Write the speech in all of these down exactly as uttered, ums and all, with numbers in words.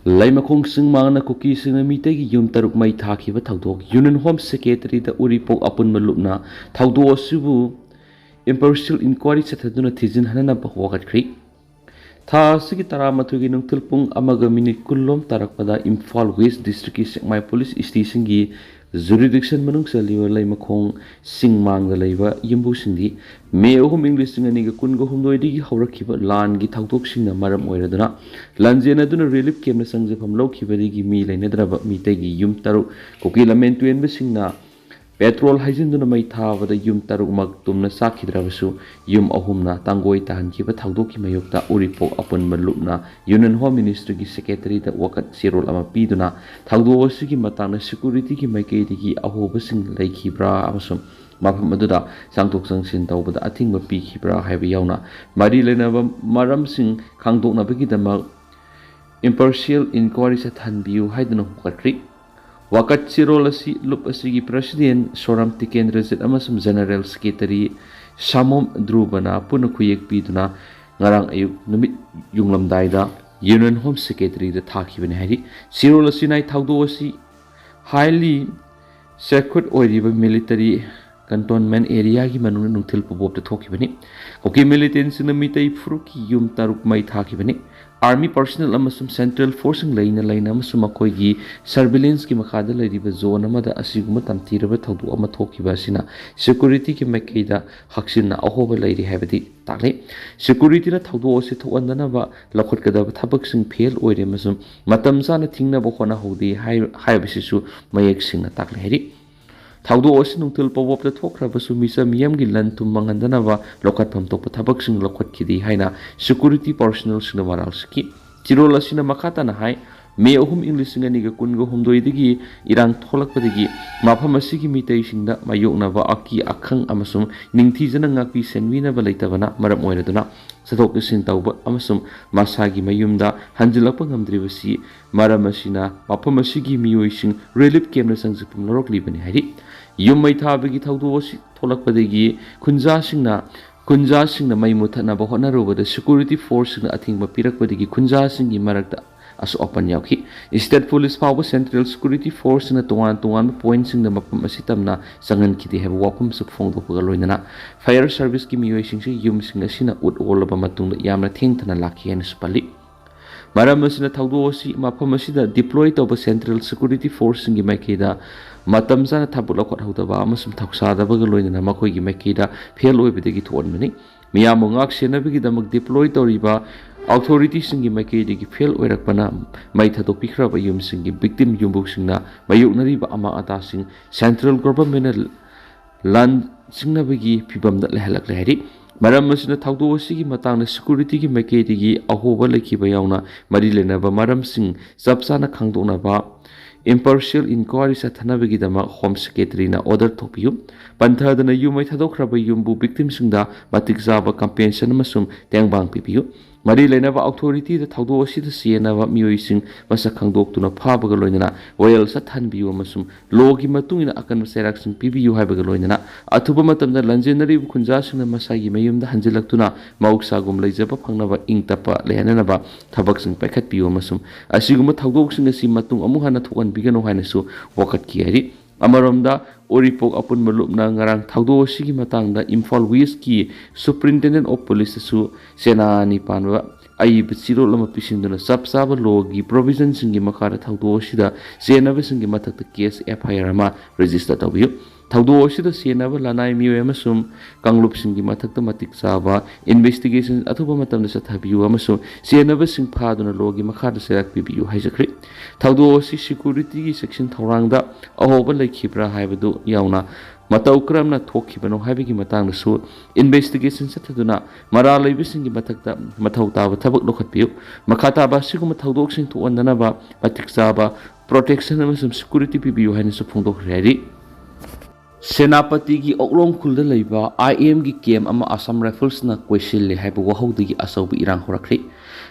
ꯂꯩꯃꯈꯣꯡ ꯆꯤꯡꯃꯥꯡꯅ ꯀꯨꯀꯤꯁꯤꯡꯅ ꯃꯤꯇꯩꯒꯤ ꯌꯨꯝ ꯇꯔꯨꯛ ꯃꯩ ꯊꯥꯈꯤꯕ ꯊꯧꯗꯣꯛ꯫ Union Home Secretary ꯗ ꯎꯔꯤꯄꯣꯛ ꯑꯄꯨꯟꯕ ꯂꯨꯞꯅ ꯊꯧꯗꯣꯛ ꯑꯁꯤꯕꯨ impartial inquiry ꯆꯠꯊꯗꯨꯅ ꯊꯤꯖꯤꯟꯍꯟꯅꯕ ꯋꯥꯀꯠꯈ꯭ꯔꯤ꯫ ꯊꯥ ꯑꯁꯤꯒꯤ ꯇꯔꯥꯃꯥꯊꯣꯏꯒꯤ ꯅꯨꯡꯊꯤꯜ ꯄꯨꯡ ꯑꯃꯒ ꯃꯤꯅꯤꯠ ꯀꯨꯟꯂꯣꯝ ꯇꯥꯔꯛꯄꯗ ꯏꯝꯐꯥꯜ West District ꯀꯤ ꯁꯦꯛꯃꯥꯏ Police Station ꯒꯤ jurisdiction ꯃꯅꯨꯡ ꯆꯜꯂꯤꯕ ꯂꯩꯃꯈꯣꯡ ꯆꯤꯡꯃꯥꯡꯗ ꯂꯩꯕ ꯌꯨꯝꯕꯨꯁꯤꯡꯗꯤ ꯃꯦ ꯑꯍꯨꯝ, ꯏꯪ ꯂꯤꯁꯤꯡ ꯑꯅꯤꯒ ꯀꯨꯟꯒ ꯍꯨꯝꯗꯣꯏꯗꯒꯤ ꯍꯧꯔꯛꯈꯤꯕ ꯂꯥꯟꯒꯤ ꯊꯧꯗꯣꯛꯁꯤꯡꯅ ꯃꯔꯝ ꯑꯣꯏꯔꯗꯨꯅ ꯂꯥꯟꯖꯦꯟꯅꯗꯨꯅ relief camp ꯇ ꯆꯪꯖꯐꯝ ꯂꯧꯈꯤꯕꯗꯒꯤ ꯃꯤ ꯂꯩꯅꯗ꯭ꯔꯕ ꯃꯤꯇꯩꯒꯤ ꯌꯨꯝ ꯇꯔꯨꯛ ꯀꯨꯀꯤ ꯂꯝꯃꯦꯟ ꯇꯨꯔꯦꯟꯕꯁꯤꯡꯅ petrol ꯍꯩꯖꯤꯟꯗꯨꯅ ꯃꯩ ꯊꯥꯕꯗ ꯌꯨꯝ ꯇꯔꯨꯛꯃꯛ ꯇꯨꯝꯅ ꯆꯥꯛꯈꯤꯗ꯭ꯔꯕꯁꯨ ꯌꯨꯝ ꯑꯍꯨꯝꯅ ꯇꯥꯡꯒꯣꯏ ꯇꯥꯍꯟꯈꯤꯕ ꯊꯧꯗꯣꯛꯀꯤ ꯃꯥꯌꯣꯛꯇ ꯎꯔꯤꯄꯣꯛ ꯑꯄꯨꯟꯕ ꯂꯨꯞꯅ Union Home Ministry ꯒꯤ Secretary ꯗ ꯋꯥꯀꯠ ꯆꯦꯔꯣꯜ ꯑꯃ ꯄꯤꯗꯨꯅ ꯊꯧꯗꯣꯛ ꯑꯁꯤꯒꯤ ꯃꯇꯥꯡꯗ security ꯒꯤ ꯃꯥꯏꯀꯩꯗꯒꯤ ꯑꯍꯣꯕꯁꯤꯡ ꯂꯩꯈꯤꯕ꯭ꯔꯥ ꯑꯃꯁꯨꯡ ꯃꯐꯝ ꯑꯗꯨꯗ ꯆꯪꯊꯣꯛ ꯆꯪꯁꯤꯟ ꯇꯧꯕꯗ ꯑꯊꯤꯡꯕ ꯄꯤꯈꯤꯕ꯭ꯔꯥ ꯍꯥꯏꯕ ꯌꯥꯎꯅ ꯃꯔꯤ ꯂꯩꯅꯕ ꯃꯔꯝꯁꯤꯡ ꯈꯪꯗꯣꯛꯅꯕꯒꯤꯗꯃꯛ impartial inquiry ꯆꯠꯊꯍꯟꯕꯤꯌꯨ ꯍꯥꯏꯗꯨꯅ ꯍꯣꯡꯒꯠꯈ꯭ꯔꯤ꯫ ꯋꯥꯀꯠ ꯆꯦꯔꯣꯜ ꯑꯁꯤ ꯂꯨꯞ ꯑꯁꯤꯒꯤ President ꯁꯣꯔꯥꯝ ꯇꯤꯀꯦꯟꯗ꯭ꯔꯖꯤꯠ ꯑꯃꯁꯨꯡ General Secretary ꯁꯥꯃꯣꯝ ꯙ꯭ꯔꯨꯕꯅ ꯄꯨꯟꯅ ꯈꯨꯌꯦꯛ ꯄꯤꯗꯨꯅ ꯉꯔꯥꯡ ꯑꯌꯨꯛ ꯅꯨꯃꯤꯠ ꯌꯨꯡꯂꯝꯗꯥꯏꯗ Union Home Secretary ꯗ ꯊꯥꯈꯤꯕꯅꯤ ꯍꯥꯏꯔꯤ꯫ ꯆꯦꯔꯣꯜ ꯑꯁꯤꯅ ꯊꯧꯗꯣꯛ ꯑꯁꯤ highly secret ꯑꯣꯏꯔꯤꯕ military cantonment area ꯒꯤ ꯃꯅꯨꯡꯗ ꯅꯨꯡꯊꯤꯜ ꯄꯨꯕꯣꯞꯇ ꯊꯣꯛꯈꯤꯕꯅꯤ꯫ ꯀꯨꯀꯤ militant ꯁꯤꯡꯅ ꯃꯤꯇꯩ ꯐꯨꯔꯨꯞꯀꯤ ꯌꯨꯝ ꯇꯔꯨꯛ ꯃꯩ ꯊꯥꯈꯤꯕꯅꯤ꯫ Army personnel ꯑꯃꯁꯨꯡ central force ꯁꯤꯡ ꯂꯩꯅ ꯂꯩꯅ ꯑꯃꯁꯨꯡ ꯃꯈꯣꯏꯒꯤ surveillance ꯀꯤ ꯃꯈꯥꯗ ꯂꯩꯔꯤꯕ zone ꯑꯃꯗ ꯑꯁꯤꯒꯨꯝꯕ ꯇꯝꯊꯤꯔꯕ ꯊꯧꯗꯣꯛ ꯑꯃ ꯊꯣꯛꯈꯤꯕ ꯑꯁꯤꯅ security ꯒꯤ ꯃꯥꯏꯀꯩꯗ ꯍꯛꯆꯤꯟꯅ ꯑꯍꯣꯕ ꯂꯩꯔꯤ ꯍꯥꯏꯕꯗꯤ ꯇꯥꯛꯂꯤ꯫ Security ꯅ ꯊꯧꯗꯣꯛ ꯑꯁꯤ ꯊꯣꯛꯍꯟꯗꯅꯕ ꯂꯧꯈꯠꯀꯗꯕ ꯊꯕꯛꯁꯤꯡ fail ꯑꯣꯏꯔꯦ ꯑꯃꯁꯨꯡ ꯃꯇꯝ ꯆꯥꯅ ꯊꯤꯡꯅꯕ ꯍꯣꯠꯅꯍꯧꯗꯦ ꯍꯥꯏ-, ꯍꯥꯏꯕꯁꯤꯁꯨ ꯃꯌꯦꯛ ꯁꯦꯡꯅ ꯇꯥꯛꯂꯤ ꯍꯥꯏꯔꯤ꯫ ꯊꯧꯗꯣꯛ ꯑꯁꯤ ꯅꯨꯡꯊꯤꯜ ꯄꯣꯕꯣꯞꯇ ꯊꯣꯛꯈ꯭ꯔꯕꯁꯨ ꯃꯤꯆꯝ ꯃꯤꯌꯥꯝꯒꯤ ꯂꯟ ꯊꯨꯝ ꯃꯥꯡꯍꯟꯗꯅꯕ ꯂꯧꯈꯠꯐꯝ ꯊꯣꯛꯄ ꯊꯕꯛꯁꯤꯡ ꯂꯧꯈꯠꯈꯤꯗꯦ ꯍꯥꯏꯅ security personnel ꯁꯤꯡꯅ ꯃꯔꯥꯜ ꯁꯤꯈꯤ꯫ ꯆꯦꯔꯣꯜ ꯑꯁꯤꯅ ꯃꯈꯥ ꯇꯥꯅ ꯍꯥꯏ, ꯃꯦ ꯑꯍꯨꯝ, ꯏꯪ ꯂꯤꯁꯤꯡ ꯑꯅꯤꯒ ꯀꯨꯟꯒ ꯍꯨꯝꯗꯣꯏꯗꯒꯤ ꯏꯔꯥꯡ ꯊꯣꯛꯂꯛꯄꯗꯒꯤ ꯃꯐꯝ ꯑꯁꯤꯒꯤ ꯃꯤꯇꯩꯁꯤꯡꯗ ꯃꯥꯌꯣꯛꯅꯕ ꯑꯀꯤ ꯑꯈꯪ ꯑꯃꯁꯨꯡ ꯅꯤꯡꯊꯤꯖꯅ ꯉꯥꯛꯄꯤ ꯁꯦꯟꯕꯤꯅꯕ ꯂꯩꯇꯕꯅ ꯃꯔꯝ ꯑꯣꯏꯔꯗꯨꯅ ꯆꯠꯊꯣꯛ ꯆꯠꯁꯤꯟ ꯇꯧꯕ ꯑꯃꯁꯨꯡ ꯃꯁꯥꯒꯤ ꯃꯌꯨꯝꯗ ꯍꯟꯖꯤꯜꯂꯛꯄ ꯉꯝꯗ꯭ꯔꯤꯕꯁꯤ ꯃꯔꯝ ꯑꯁꯤꯅ ꯃꯐꯝ ꯑꯁꯤꯒꯤ ꯃꯤꯑꯣꯏꯁꯤꯡ relief camp ꯇ ꯆꯪꯖꯐꯝ ꯂꯧꯔꯛꯂꯤꯕꯅꯤ ꯍꯥꯏꯔꯤ꯫ ꯌꯨꯝ ꯃꯩ ꯊꯥꯕꯒꯤ ꯊꯧꯗꯣꯛ ꯑꯁꯤ ꯊꯣꯛꯂꯛꯄꯗꯒꯤ ꯈꯨꯟꯖꯥꯁꯤꯡꯅ, ꯈꯨꯟꯖꯥꯁꯤꯡꯅ ꯃꯩ ꯃꯨꯊꯠꯅꯕ ꯍꯣꯠꯅꯔꯨꯕꯗ security force ꯁꯤꯡꯅ ꯑꯊꯤꯡꯕ ꯄꯤꯔꯛꯄꯗꯒꯤ ꯈꯨꯟꯖꯥꯁꯤꯡꯒꯤ ꯃꯔꯛꯇ ꯑꯁꯣꯛ ꯑꯄꯟ ꯌꯥꯎꯈꯤ꯫ State Police ꯐꯥꯎꯕ Central Security Forceꯁꯤꯡꯅ ꯇꯣꯉꯥꯟ ꯇꯣꯉꯥꯟꯕ pointꯁꯤꯡꯗ ꯃꯐꯝ ꯑꯁꯤ ꯇꯝꯅ ꯆꯪꯍꯟꯈꯤꯗꯦ ꯍꯥꯏꯕ ꯋꯥꯐꯝꯁꯨ ꯐꯣꯡꯗꯣꯛꯄꯒ ꯂꯣꯏꯅꯅ fire serviceꯀꯤ ꯃꯤꯑꯣꯏꯁꯤꯡꯁꯨ ꯌꯨꯝꯁꯤꯡ ꯑꯁꯤꯅ ꯎꯠ ꯑꯣꯜꯂꯕ ꯃꯇꯨꯡꯗ ꯌꯥꯝꯅ ꯊꯦꯡꯊꯅ ꯂꯥꯛꯈꯤ ꯍꯥꯏꯅꯁꯨ ꯄꯜꯂꯤ꯫ ꯃꯔꯝ ꯑꯁꯤꯅ ꯊꯧꯗꯣꯛ ꯑꯁꯤ ꯃꯐꯝ ꯑꯁꯤꯗ deploy ꯇꯧꯕ Central Security Forceꯁꯤꯡꯒꯤ ꯃꯥꯏꯀꯩꯗ ꯃꯇꯝ ꯆꯥꯅ ꯊꯕꯛ ꯂꯧꯈꯠꯍꯧꯗꯕ ꯑꯃꯁꯨꯡ ꯊꯧꯁꯥꯗꯕꯒ ꯂꯣꯏꯅꯅ ꯃꯈꯣꯏꯒꯤ ꯃꯥꯏꯀꯩꯗ fail ꯑꯣꯏꯕꯗꯒꯤ ꯊꯣꯛꯍꯟꯕꯅꯤ꯫ ꯃꯤꯌꯥꯝꯕꯨ ꯉꯥꯛ ꯁꯦꯟꯅꯕꯒꯤꯗꯃꯛ deploy ꯇꯧꯔꯤꯕ authorityꯁꯤꯡꯒꯤ ꯃꯥꯏꯀꯩꯗꯒꯤ fail ꯑꯣꯏꯔꯛꯄꯅ ꯃꯩ ꯊꯥꯗꯣꯛꯄꯤꯈ꯭ꯔꯕ ꯌꯨꯝꯁꯤꯡꯒꯤ victim ꯌꯨꯝꯕꯨꯁꯤꯡꯅ ꯃꯥꯌꯣꯛꯅꯔꯤꯕ ꯑꯃꯥ ꯑꯇꯥꯁꯤꯡ Central Governmentꯅ ꯂꯥꯟꯁꯤꯡꯅꯕꯒꯤ ꯐꯤꯚꯝꯗ ꯂꯩꯍꯜꯂꯛꯂꯦ ꯍꯥꯏꯔꯤ꯫ ꯃꯔꯝ ꯑꯁꯤꯅ ꯊꯧꯗꯣꯛ ꯑꯁꯤꯒꯤ ꯃꯇꯥꯡꯗ securityꯒꯤ ꯃꯥꯏꯀꯩꯗꯒꯤ ꯑꯍꯣꯕ ꯂꯩꯈꯤꯕ ꯌꯥꯎꯅ ꯃꯔꯤ ꯂꯩꯅꯕ ꯃꯔꯝꯁꯤꯡ ꯆꯞ ꯆꯥꯅ ꯈꯪꯗꯣꯛꯅꯕ impartial inquiry ꯆꯠꯊꯅꯕꯒꯤꯗꯃꯛ Home Secretaryꯅ order ꯊꯣꯛꯄꯤꯌꯨ꯫ ꯄꯟꯊꯗꯅ ꯌꯨꯝ ꯃꯩ ꯊꯥꯗꯣꯛꯈ꯭ꯔꯕ ꯌꯨꯝꯕꯨ victimꯁꯤꯡꯗ ꯃꯇꯤꯛ ꯆꯥꯕ compensation ꯑꯃꯁꯨꯡ ꯇꯦꯡꯕꯥꯡ ꯄꯤꯕꯤꯌꯨ꯫ ꯃꯔꯤ ꯂꯩꯅꯕ authorityꯗ ꯊꯧꯗꯣꯛ ꯑꯁꯤꯗ ꯆꯦꯟꯅꯕ ꯃꯤꯑꯣꯏꯁꯤꯡ ꯃꯁꯛ ꯈꯪꯗꯣꯛꯇꯨꯅ ꯐꯥꯕꯒ ꯂꯣꯏꯅꯅ ꯋꯥꯌꯦꯜ ꯆꯠꯊꯍꯟꯕꯤꯌꯨ ꯑꯃꯁꯨꯡ lawꯒꯤ ꯃꯇꯨꯡ ꯏꯟꯅ ꯑꯀꯟꯕ ꯆꯩꯔꯥꯛꯁꯤꯡ ꯄꯤꯕꯤꯌꯨ ꯍꯥꯏꯕꯒ ꯂꯣꯏꯅꯅ ꯑꯊꯨꯕ ꯃꯇꯝꯗ ꯂꯥꯟꯖꯦꯟꯅꯔꯤꯕ ꯈꯨꯟꯖꯥꯁꯤꯡꯅ ꯃꯁꯥꯒꯤ ꯃꯌꯨꯝꯗ ꯍꯟꯖꯤꯜꯂꯛꯇꯨꯅ ꯃꯍꯧꯁꯥꯒꯨꯝ ꯂꯩꯖꯕ ꯐꯪꯅꯕ ꯏꯪ ꯇꯞꯄ ꯂꯩꯍꯟꯅꯅꯕ ꯊꯕꯛꯁꯤꯡ ꯄꯥꯏꯈꯠꯄꯤꯌꯨ ꯑꯃꯁꯨꯡ ꯑꯁꯤꯒꯨꯝꯕ ꯊꯧꯗꯣꯛꯁꯤꯡ ꯑꯁꯤ ꯃꯇꯨꯡ ꯑꯃꯨꯛ ꯍꯟꯅ ꯊꯣꯛꯍꯟꯕꯤꯒꯅꯨ ꯍꯥꯏꯅꯁꯨ ꯋꯥꯀꯠꯈꯤ ꯍꯥꯏꯔꯤ꯫ ꯑꯃꯔꯣꯝꯗ ꯎꯔꯤꯄꯣꯛ ꯑꯄꯨꯟꯕ ꯂꯨꯞꯅ ꯉꯔꯥꯡ ꯊꯧꯗꯣꯛ ꯑꯁꯤꯒꯤ ꯃꯇꯥꯡꯗ ꯏꯝꯐꯥꯜ Westꯀꯤ Superintendent of Policeꯇꯁꯨ ꯆꯦꯅꯥ ꯑꯅꯤ ꯄꯥꯟꯕ ꯑꯏꯕ ꯆꯦꯔꯣꯜ ꯑꯃ ꯄꯤꯁꯤꯟꯗꯨꯅ ꯆꯞ ꯆꯥꯕ lawꯒꯤ provisionꯁꯤꯡꯒꯤ ꯃꯈꯥꯗ ꯊꯧꯗꯣꯛ ꯑꯁꯤꯗ ꯆꯦꯟꯅꯕꯁꯤꯡꯒꯤ ꯃꯊꯛꯇ case FIR ꯑꯃ register ꯇꯧꯕꯤꯌꯨ꯫ ꯊꯧꯗꯣꯛ ꯑꯁꯤꯗ ꯆꯦꯟꯅꯕ ꯂꯅꯥꯏ ꯃꯤꯑꯣꯏ ꯑꯃꯁꯨꯡ ꯀꯥꯡꯂꯨꯞꯁꯤꯡꯒꯤ ꯃꯊꯛꯇ ꯃꯇꯤꯛ ꯆꯥꯕ investigation ꯑꯊꯨꯕ ꯃꯇꯝꯗ ꯆꯠꯊꯕꯤꯌꯨ ꯑꯃꯁꯨꯡ ꯆꯦꯟꯅꯕꯁꯤꯡ ꯐꯥꯗꯨꯅ lawꯒꯤ ꯃꯈꯥꯗ ꯆꯩꯔꯥꯛ ꯄꯤꯕꯤꯌꯨ ꯍꯥꯏꯖꯈ꯭ꯔꯤ꯫ ꯊꯧꯗꯣꯛ ꯑꯁꯤ securityꯒꯤ ꯆꯦꯛꯁꯤꯟ ꯊꯧꯔꯥꯡꯗ ꯑꯍꯣꯕ ꯂꯩꯈꯤꯕ꯭ꯔꯥ ꯍꯥꯏꯕꯗꯨ ꯌꯥꯎꯅ ꯃꯇꯧ ꯀꯔꯝꯅ ꯊꯣꯛꯈꯤꯕꯅꯣ ꯍꯥꯏꯕꯒꯤ ꯃꯇꯥꯡꯗꯁꯨ investigation ꯆꯠꯊꯗꯨꯅ ꯃꯔꯥꯜ ꯂꯩꯕꯁꯤꯡꯒꯤ ꯃꯊꯛꯇ ꯃꯊꯧ ꯇꯥꯕ ꯊꯕꯛ ꯂꯧꯈꯠꯄꯤꯌꯨ꯫ ꯃꯈꯥ ꯇꯥꯕ ꯑꯁꯤꯒꯨꯝꯕ ꯊꯧꯗꯣꯛꯁꯤꯡ ꯊꯣꯛꯍꯟꯗꯅꯕ ꯃꯇꯤꯛ ꯆꯥꯕ protection ꯑꯃꯁꯨꯡ security ꯄꯤꯕꯤꯌꯨ ꯍꯥꯏꯅꯁꯨ ꯐꯣꯡꯗꯣꯛꯈ꯭ꯔꯦ ꯍꯥꯏꯔꯤ꯫ ꯁꯦꯅꯥꯄꯇꯤꯒꯤ ꯑꯣꯛꯂꯣꯡ ꯈꯨꯜꯗ ꯂꯩꯕ IM ꯒꯤ camp ꯑꯃ Assam Riflesꯅ ꯀꯣꯏꯁꯤꯜꯂꯦ ꯍꯥꯏꯕ ꯋꯥꯍꯧꯗꯒꯤ ꯑꯆꯧꯕ ꯏꯔꯥꯡ ꯍꯧꯔꯛꯈ꯭ꯔꯦ꯫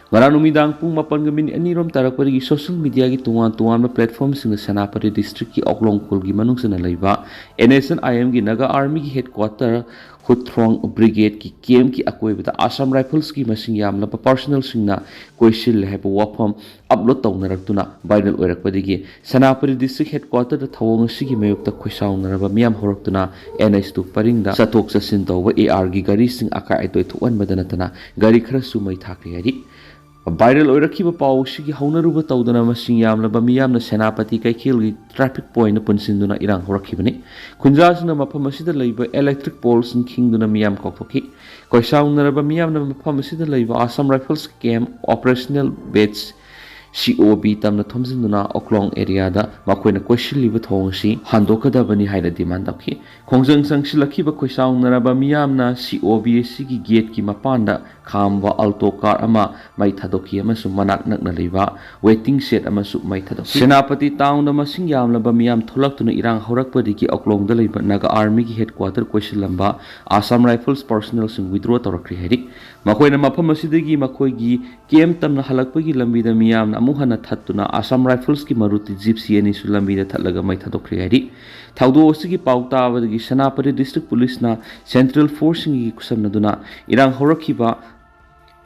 ꯉꯔꯥꯡ ꯅꯨꯃꯤꯗꯥꯡ ꯄꯨꯡ ꯃꯥꯄꯟꯒ minute ꯑꯅꯤꯔꯣꯝ ꯇꯥꯔꯛꯄꯗꯒꯤ social mediaꯒꯤ ꯇꯣꯉꯥꯟ ꯇꯣꯉꯥꯟꯕ platformꯁꯤꯡꯗ ꯁꯦꯅꯥꯄꯇꯤ districtꯀꯤ ꯑꯣꯛꯂꯣꯡ ꯈꯨꯜꯒꯤ ꯃꯅꯨꯡ ꯆꯟꯅ ꯂꯩꯕ NSCN-IMꯒꯤ Naga Armyꯒꯤ headquarter ꯈꯨꯠꯊ꯭ꯔꯣꯡ ꯕ꯭ꯔꯤꯒꯦꯗꯀꯤ ꯀꯦꯝꯞꯀꯤ ꯑꯀꯣꯏꯕꯗ ꯑꯁꯥꯝ ꯔꯥꯏꯐꯜꯁꯀꯤ ꯃꯁꯤꯡ ꯌꯥꯝꯂꯕ ꯄꯥꯔꯁꯅꯦꯜꯁꯤꯡꯅ ꯀꯣꯏꯁꯤꯜꯂꯦ ꯍꯥꯏꯕ ꯋꯥꯐꯝ ꯑꯞꯂꯣꯗ ꯇꯧꯅꯔꯛꯇꯨꯅ ꯚꯥꯏꯔꯦꯜ ꯑꯣꯏꯔꯛꯄꯗꯒꯤ ꯁꯦꯅꯥꯄꯇꯤ ꯗꯤꯁꯇ꯭ꯔꯤꯛ ꯍꯦꯗꯀ꯭ꯋꯥꯇꯔꯗ ꯊꯧꯑꯣꯡ ꯑꯁꯤꯒꯤ ꯃꯥꯌꯣꯛꯇ ꯈꯣꯏꯁꯥꯎꯅꯔꯕ ꯃꯤꯌꯥꯝ ꯍꯧꯔꯛꯇꯨꯅ ꯑꯦꯟ ꯑꯩꯆ ꯇꯨ ꯄꯔꯤꯡꯗ ꯆꯠꯊꯣꯛ ꯆꯠꯁꯤꯟ ꯇꯧꯕ ꯑꯦ ꯑꯥꯔꯒꯤ ꯒꯥꯔꯤꯁꯤꯡ ꯑꯀꯥꯏ ꯑꯇꯣꯏ ꯊꯣꯛꯍꯟꯕꯗ ꯅꯠꯇꯅ ꯒꯥꯔꯤ ꯈꯔꯁꯨ ꯃꯩ ꯊꯥꯈ꯭ꯔꯦ ꯍꯥꯏꯔꯤ꯫ ꯚꯥꯏꯔꯦꯜ ꯑꯣꯏꯔꯛꯈꯤꯕ ꯄꯥꯎ ꯑꯁꯤꯒꯤ ꯍꯧꯅꯔꯨꯕ ꯇꯧꯗꯅ ꯃꯁꯤꯡ ꯌꯥꯝꯂꯕ ꯃꯤꯌꯥꯝꯅ ꯁꯦꯅꯥꯄꯇꯤ ꯀꯩꯊꯦꯜꯒꯤ ꯇ꯭ꯔꯥꯐꯤꯛ ꯄꯣꯏꯟꯠꯇ ꯄꯨꯟꯁꯤꯟꯗꯨꯅ ꯏꯔꯥꯡ ꯍꯧꯔꯛꯈꯤꯕꯅꯤ꯫ ꯈꯨꯟꯖꯥꯁꯤꯡꯅ ꯃꯐꯝ ꯑꯁꯤꯗ ꯂꯩꯕ ꯏꯂꯦꯛꯇ꯭ꯔꯤꯛ ꯄꯣꯜꯁꯤꯡ ꯈꯤꯡꯗꯨꯅ ꯃꯤꯌꯥꯝ ꯀꯧꯊꯣꯛꯈꯤ꯫ ꯈꯣꯏꯁꯥꯎꯅꯔꯕ ꯃꯤꯌꯥꯝꯅ ꯃꯐꯝ ꯑꯁꯤꯗ ꯂꯩꯕ ꯑꯁꯥꯝ ꯔꯥꯏꯐꯜꯁ ꯀꯦꯝꯞ ꯑꯣꯄꯔꯦꯁꯅꯦꯜ ꯕꯦꯁ ꯁꯤ ꯑꯣ ꯕꯤ ꯇꯝꯅ ꯊꯣꯝꯖꯤꯟꯗꯨꯅ ꯑꯣꯛꯂꯣꯡ ꯑꯦꯔꯤꯌꯥꯗ ꯃꯈꯣꯏꯅ ꯀꯣꯏꯁꯤꯜꯂꯤꯕ ꯊꯣꯡ ꯑꯁꯤ ꯍꯥꯡꯗꯣꯛꯀꯗꯕꯅꯤ ꯍꯥꯏꯅ ꯗꯤꯃꯥꯟ ꯇꯧꯈꯤ꯫ ꯈꯣꯡꯖꯪ ꯆꯪꯁꯤꯜꯂꯛꯈꯤꯕ ꯈꯣꯏꯁꯥꯎꯅꯔꯕ ꯃꯤꯌꯥꯝꯅ ꯁꯤ ꯑꯣ ꯕꯤ ꯑꯁꯤꯒꯤ ꯒꯦꯠꯀꯤ ꯃꯄꯥꯟꯗ ꯈꯥꯝꯕ ꯑꯜꯇꯣ ꯀꯥꯔ ꯑꯃ ꯃꯩ ꯊꯥꯗꯣꯛꯈꯤ ꯑꯃꯁꯨꯡ ꯃꯅꯥꯛ ꯅꯛꯅ ꯂꯩꯕ ꯋꯦꯇꯤꯡ ꯁꯦꯗ ꯑꯃꯁꯨ ꯃꯩ ꯊꯥꯗꯣꯛꯈꯤ꯫ ꯁꯦꯅꯥꯄꯇꯤ ꯇꯥꯎꯟꯗ ꯃꯁꯤꯡ ꯌꯥꯝꯂꯕ ꯃꯤꯌꯥꯝ ꯊꯣꯛꯂꯛꯇꯨꯅ ꯏꯔꯥꯡ ꯍꯧꯔꯛꯄꯗꯒꯤ ꯑꯣꯛꯂꯣꯡꯗ ꯂꯩꯕ ꯅꯥꯒꯥ ꯑꯥꯔꯃꯤꯒꯤ ꯍꯦꯗꯀ꯭ꯋꯥꯇꯔ ꯀꯣꯏꯁꯤꯜꯂꯝꯕ ꯑꯁꯥꯝ ꯔꯥꯏꯐꯜꯁ ꯄꯥꯔꯁꯅꯦꯜꯁꯤꯡ ꯋꯤꯗ꯭ꯔꯣ ꯇꯧꯔꯛꯈ꯭ꯔꯦ ꯍꯥꯏꯔꯤ꯫ ꯃꯈꯣꯏꯅ ꯃꯐꯝ ꯑꯁꯤꯗꯒꯤ ꯃꯈꯣꯏꯒꯤ ꯀꯦꯝꯞ ꯇꯝꯅ ꯍꯜꯂꯛꯄꯒꯤ ꯂꯝꯕꯤꯗ ꯃꯤꯌꯥꯝꯅ ꯑꯃꯨꯛ ꯍꯟꯅ ꯊꯠꯇꯨꯅ ꯑꯁꯥꯝ ꯔꯥꯏꯐꯜꯁꯀꯤ ꯃꯔꯨꯇꯤ ꯖꯤꯞꯁꯤ ꯑꯅꯤꯁꯨ ꯂꯝꯕꯤꯗ ꯊꯠꯂꯒ ꯃꯩ ꯊꯥꯗꯣꯛꯈ꯭ꯔꯦ ꯍꯥꯏꯔꯤ꯫ ꯊꯧꯗꯣꯛ ꯑꯁꯤꯒꯤ ꯄꯥꯎ ꯇꯥꯕꯗꯒꯤ ꯁꯦꯅꯥꯄꯇꯤ ꯗꯤꯁꯇ꯭ꯔꯤꯛ ꯄꯨꯂꯤꯁꯅ ꯁꯦꯟꯇ꯭ꯔꯦꯜ ꯐꯣꯔꯁꯁꯤꯡꯒꯤ ꯈꯨꯠꯁꯝꯅꯗꯨꯅ ꯏꯔꯥꯡ ꯍꯧꯔꯛꯈꯤꯕ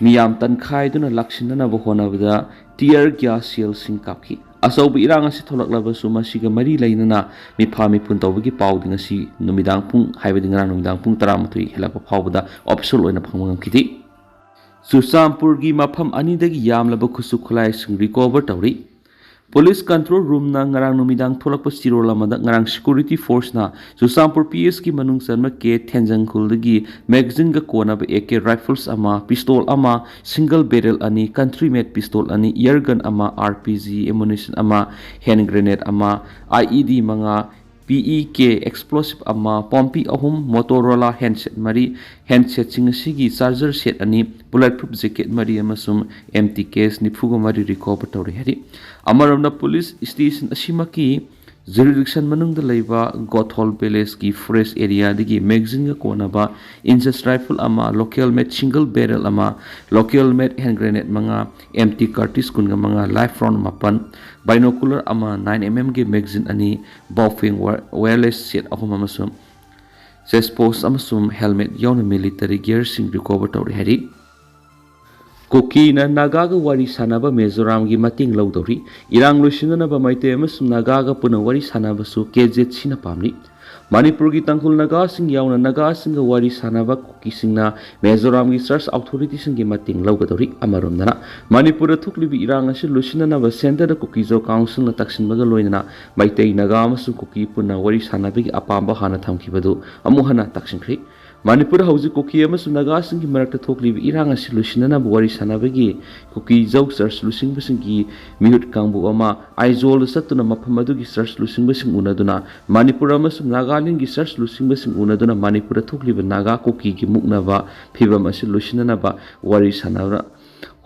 ꯃꯤꯌꯥꯝ ꯇꯟꯈꯥꯏꯗꯨꯅ ꯂꯥꯛꯁꯤꯟꯅꯅꯕ ꯍꯣꯠꯅꯕꯗ ꯇꯤꯌꯔ ꯒ꯭ꯌꯥꯁ ꯁꯦꯜꯁꯤꯡ ꯀꯥꯞꯈꯤ꯫ ꯑꯆꯧꯕ ꯏꯔꯥꯡ ꯑꯁꯤ ꯊꯣꯛꯂꯛꯂꯕꯁꯨ ꯃꯁꯤꯒ ꯃꯔꯤ ꯂꯩꯅꯅ ꯃꯤꯐꯥ ꯃꯤꯄꯨꯟ ꯇꯧꯕꯒꯤ ꯄꯥꯎꯗꯤ ꯉꯁꯤ ꯅꯨꯃꯤꯗꯥꯡ ꯄꯨꯡ, ꯍꯥꯏꯕꯗꯤ ꯉꯔꯥꯡ ꯅꯨꯃꯤꯗꯥꯡ ꯄꯨꯡ ꯇꯔꯥꯃꯥꯊꯣꯏ ꯍꯦꯜꯂꯛꯄ ꯐꯥꯎꯕꯗ ꯑꯣꯐꯤꯁꯤꯌꯦꯜ ꯑꯣꯏꯅ ꯐꯪꯕ ꯉꯝꯈꯤꯗꯦ꯫ ꯆꯨꯔꯆꯥꯟꯄꯨꯔꯒꯤ ꯃꯐꯝ ꯑꯅꯤꯗꯒꯤ ꯌꯥꯝꯂꯕ ꯈꯨꯠꯁꯨ ꯈꯨꯠꯂꯥꯏꯁꯤꯡ ꯔꯤꯀꯣꯚꯔ ꯇꯧꯔꯤ꯫ ꯄꯨꯂꯤꯁ ꯀꯟꯇ꯭ꯔꯣꯜ ꯔꯨꯝꯅ ꯉꯔꯥꯡ ꯅꯨꯃꯤꯗꯥꯡ ꯊꯣꯛꯂꯛꯄ ꯆꯤꯔꯣꯜ ꯑꯃꯗ ꯉꯔꯥꯡ ꯁꯦꯀ꯭ꯌꯨꯔꯤꯇꯤ ꯐꯣꯔꯁꯅ ꯆꯨꯔꯆꯥꯟꯄꯨꯔ ꯄꯤ ꯑꯦꯁꯀꯤ ꯃꯅꯨꯡ ꯆꯟꯕ ꯀꯦ ꯊꯦꯟꯖꯪꯈꯨꯜꯗꯒꯤ ꯃꯦꯒꯥꯖꯤꯟꯒ ꯀꯣꯟꯅꯕ ꯑꯦ ꯀꯦ ꯔꯥꯏꯐꯜꯁ ꯑꯃ, ꯄꯤꯁꯇꯣꯜ ꯑꯃ, ꯁꯤꯡꯒꯜ ꯕꯦꯔꯦꯜ ꯑꯅꯤ, ꯀꯟꯇ꯭ꯔꯤ ꯃꯦꯗ ꯄꯤꯁꯇꯣꯜ ꯑꯅꯤ, ꯏꯌꯔ ꯒꯟ ꯑꯃ, ꯑꯥꯔ ꯄꯤ ꯖꯤ ꯑꯦꯃꯨꯅꯤꯁꯟ ꯑꯃ, ꯍꯦꯟ ꯒ꯭ꯔꯦꯅꯦꯗ ꯑꯃ, ꯑꯥꯏ ꯏ ꯗꯤ ꯃꯉꯥ, ꯄꯤ ꯏ ꯀꯦ ꯑꯦꯛꯁꯄ꯭ꯂꯣꯁꯤꯚ ꯑꯃ, ꯄꯣꯝꯄꯤ ꯑꯍꯨꯝ, ꯃꯣꯇꯣꯔꯣꯂꯥ ꯍꯦꯟꯁꯦꯠ ꯃꯔꯤ, ꯍꯦꯟꯁꯦꯠꯁꯤꯡ ꯑꯁꯤꯒꯤ ꯆꯥꯔꯖꯔ ꯁꯦꯠ ꯑꯅꯤ, ꯕꯨꯂꯦꯠ ꯄ꯭ꯔꯨꯐ ꯖꯦꯀꯦꯠ ꯃꯔꯤ ꯑꯃꯁꯨꯡ ꯑꯦꯝ ꯇꯤ ꯀꯦꯁ ꯅꯤꯐꯨꯒ ꯃꯔꯤ ꯔꯤꯀꯣꯚꯔ ꯇꯧꯔꯦ ꯍꯥꯏꯔꯤ꯫ ꯑꯃꯔꯣꯝꯗ ꯄꯨꯂꯤꯁ ꯁ꯭ꯇꯦꯁꯟ ꯑꯁꯤꯃꯛꯀꯤ ꯖꯨꯔꯤꯗꯤꯛꯁꯟ ꯃꯅꯨꯡꯗ ꯂꯩꯕ ꯒꯣꯊꯣꯜ ꯚꯤꯂꯦꯖꯀꯤ ꯐꯣꯔꯦꯁ ꯑꯦꯔꯤꯌꯥꯗꯒꯤ ꯃꯦꯒꯥꯖꯤꯟꯒ ꯀꯣꯟꯅꯕ ꯏꯟꯆꯦꯁ ꯔꯥꯏꯐꯜ ꯑꯃ, ꯂꯣꯀꯦꯜ ꯃꯦꯗ ꯁꯤꯡꯒꯜ ꯕꯦꯔꯦꯜ ꯑꯃ, ꯂꯣꯀꯦꯜ ꯃꯦꯗ ꯍꯦꯟ ꯒ꯭ꯔꯦꯅꯦꯗ ꯃꯉꯥ, ꯑꯦꯝ ꯇꯤ ꯀꯥꯔꯇ꯭ꯔꯤꯖ ꯀꯨꯟꯒ ꯃꯉꯥ, ꯂꯥꯏꯐ ꯔꯥꯎꯟ ꯃꯥꯄꯟ, ꯕꯥꯏꯅꯣꯀꯨꯂꯔ ꯑꯃ, ꯅꯥꯏꯟ ꯑꯦꯝ ꯑꯦꯝꯒꯤ ꯃꯦꯒꯥꯖꯤꯟ ꯑꯅꯤ, ꯕꯥꯎꯐꯦꯡ ꯋꯥ-, ꯋꯥꯌꯔꯂꯦꯁ ꯁꯦꯠ ꯑꯍꯨꯝ ꯑꯃꯁꯨꯡ ꯆꯦꯁ ꯄꯣꯁ ꯑꯃꯁꯨꯡ ꯍꯦꯜꯃꯦꯠ ꯌꯥꯎꯅ ꯃꯤꯂꯤꯇꯔꯤ ꯒꯤꯌꯔꯁꯤꯡ ꯔꯤꯀꯣꯚꯔ ꯇꯧꯔꯦ ꯍꯥꯏꯔꯤ꯫ ꯀꯨꯀꯤꯅ ꯅꯥꯒꯥꯒ ꯋꯥꯔꯤ ꯁꯥꯟꯅꯕ ꯃꯤꯖꯣꯔꯥꯝꯒꯤ ꯃꯇꯦꯡ ꯂꯧꯗꯧꯔꯤ꯫ ꯏꯔꯥꯡ ꯂꯣꯏꯁꯤꯟꯅꯅꯕ ꯃꯩꯇꯩ ꯑꯃꯁꯨꯡ ꯅꯥꯒꯥꯒ ꯄꯨꯟꯅ ꯋꯥꯔꯤ ꯁꯥꯟꯅꯕꯁꯨ ꯀꯦ ꯖꯦꯠ ꯁꯤꯅ ꯄꯥꯝꯂꯤ꯫ ꯃꯅꯤꯄꯨꯔꯒꯤ ꯇꯥꯡꯈꯨꯜ ꯅꯥꯒꯥꯁꯤꯡ ꯌꯥꯎꯅ ꯅꯥꯒꯥꯁꯤꯡꯒ ꯋꯥꯔꯤ ꯁꯥꯟꯅꯕ ꯀꯨꯀꯤꯁꯤꯡꯅ ꯃꯤꯖꯣꯔꯥꯝꯒꯤ ꯆꯔꯆ ꯑꯣꯊꯣꯔꯤꯇꯤꯁꯤꯡꯒꯤ ꯃꯇꯦꯡ ꯂꯧꯒꯗꯧꯔꯤ꯫ ꯑꯃꯔꯣꯝꯗꯅ, ꯃꯅꯤꯄꯨꯔꯗ ꯊꯣꯛꯂꯤꯕ ꯏꯔꯥꯡ ꯑꯁꯤ ꯂꯣꯏꯁꯤꯟꯅꯅꯕ ꯁꯦꯟꯇꯔꯗ ꯀꯨꯀꯤꯖꯧ ꯀꯥꯎꯟꯁꯤꯜꯅ ꯇꯛꯁꯤꯟꯕꯒ ꯂꯣꯏꯅꯅ ꯃꯩꯇꯩ, ꯅꯥꯒꯥ ꯑꯃꯁꯨꯡ ꯀꯨꯀꯤ ꯄꯨꯟꯅ ꯋꯥꯔꯤ ꯁꯥꯟꯅꯕꯒꯤ ꯑꯄꯥꯝꯕ ꯍꯥꯟꯅ ꯊꯝꯈꯤꯕꯗꯨ ꯑꯃꯨꯛ ꯍꯟꯅ ꯇꯛꯁꯤꯟꯈ꯭ꯔꯤ꯫ ꯃꯅꯤꯄꯨꯔꯗ ꯍꯧꯖꯤꯛ ꯀꯨꯀꯤ ꯑꯃꯁꯨꯡ ꯅꯥꯒꯥꯁꯤꯡꯒꯤ ꯃꯔꯛꯇ ꯊꯣꯛꯂꯤꯕ ꯏꯔꯥꯡ ꯑꯁꯤ ꯂꯣꯏꯁꯤꯟꯅꯅꯕ ꯋꯥꯔꯤ ꯁꯥꯟꯅꯕꯒꯤ ꯀꯨꯀꯤꯖꯧ ꯆꯔꯆ ꯂꯨꯆꯤꯡꯕꯁꯤꯡꯒꯤ ꯃꯤꯍꯨꯠ ꯀꯥꯡꯕꯨ ꯑꯃ ꯑꯥꯏꯖꯣꯜꯗ ꯆꯠꯇꯨꯅ ꯃꯐꯝ ꯑꯗꯨꯒꯤ ꯆꯔꯆ ꯂꯨꯆꯤꯡꯕꯁꯤꯡ ꯎꯅꯗꯨꯅ ꯃꯅꯤꯄꯨꯔ ꯑꯃꯁꯨꯡ ꯅꯥꯒꯥꯂꯦꯟꯒꯤ ꯆꯔꯆ ꯂꯨꯆꯤꯡꯕꯁꯤꯡ ꯎꯅꯗꯨꯅ ꯃꯅꯤꯄꯨꯔꯗ ꯊꯣꯛꯂꯤꯕ ꯅꯥꯒꯥ ꯀꯨꯀꯤꯒꯤ ꯃꯨꯛꯅꯕ ꯐꯤꯕꯝ ꯑꯁꯤ ꯂꯣꯏꯁꯤꯟꯅꯅꯕ ꯋꯥꯔꯤ ꯁꯥꯟꯅꯕ